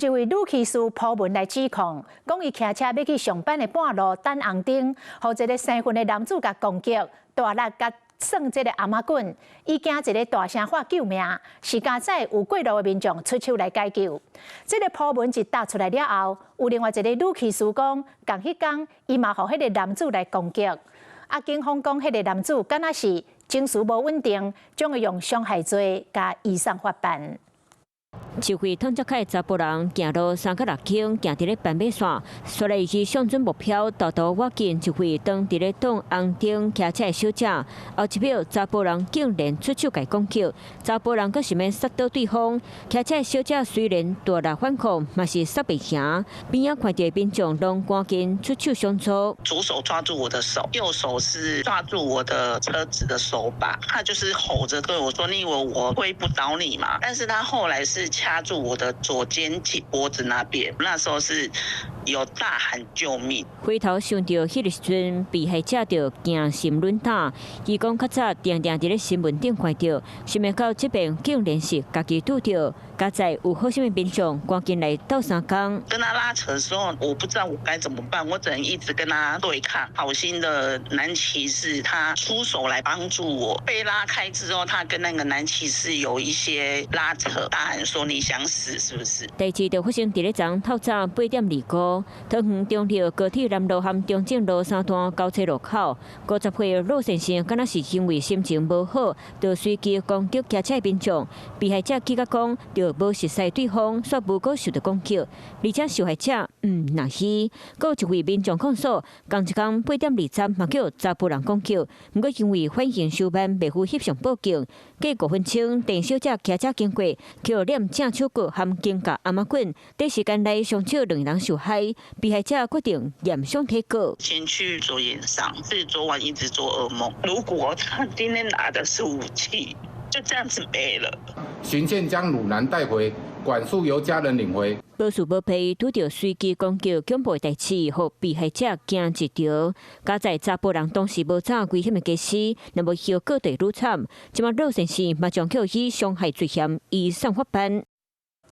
一位女騎士 po 文來指控，講伊騎車欲去上班的半路等紅燈，予一个生份的男子共攻擊，大力共耍這个頷仔棍，伊驚一个大聲喊救命，是佳哉有過路的民眾出手來解救。這个 po 文一貼出來了後，有另外一个女騎士講，仝彼工伊嘛予彼个男子來攻擊。啊，警方講，彼个男子敢若是情緒無穩定，將會用傷害罪共移送法辦。一位湯澤凱查埔人行路三角六圈，行佇咧斑馬線，煞來伊相準目標，沓沓倚近一位當佇咧擋紅燈騎車的小姐。後一秒，查埔人竟然出手共攻擊，查埔人閣想欲殺倒對方。騎車的小姐雖然大力反抗，嘛是殺袂贏。邊仔看著民眾攏趕緊出手相助。左手抓住我的手，右手是抓住我的車子的手把，他就是吼着對我說：“你以為我推不倒你嗎？”但是他後來是掐住我的左肩頸脖子那邊，那時候是有大喊救命。回頭想著彼个時陣，被害者就驚心亂膽。伊講較早定定佇咧新聞頂看著，想袂到這邊竟然是家己拄著。佳哉有好心的民眾趕緊來鬥相共。跟他拉扯的時候，我不知道我該怎麼辦，我只能一直跟他對抗。好心的男騎士他出手來幫助我，被拉開之後，他跟那個男騎士有一些拉扯，大喊說：“你想死是不是？” 代誌就發生佇咧昨昏透早8點25，桃園中壢高鐵南路和中正路三段交叉路口，50歲老先生敢若是因為心情無好，就隨機攻擊騎車民眾。被害者起較講，就無熟似對方，煞無故受到攻擊，而且受害者毋若虛，閣有一位民眾控訴，仝一工8點20嘛予查埔人攻擊，毋過因為反應傷慢，袂赴翕相報警。過5分鐘，鄭小姐騎車經過，予攆正手骨和肩胛頷仔棍，短時間內傷手兩人受害，被害者決定驗傷提告。先去做驗傷，是昨晚一直做噩夢。如果他今天拿的是武器，就這樣子沒了。循線將魯男帶回，管束由家人領回。無事無批，拄著隨機攻擊恐怖代誌，予被害者驚一趒。佳哉查埔人當時無走危險的家私，若無後果就愈慘。這馬老先生嘛將予以傷害罪嫌移送法辦。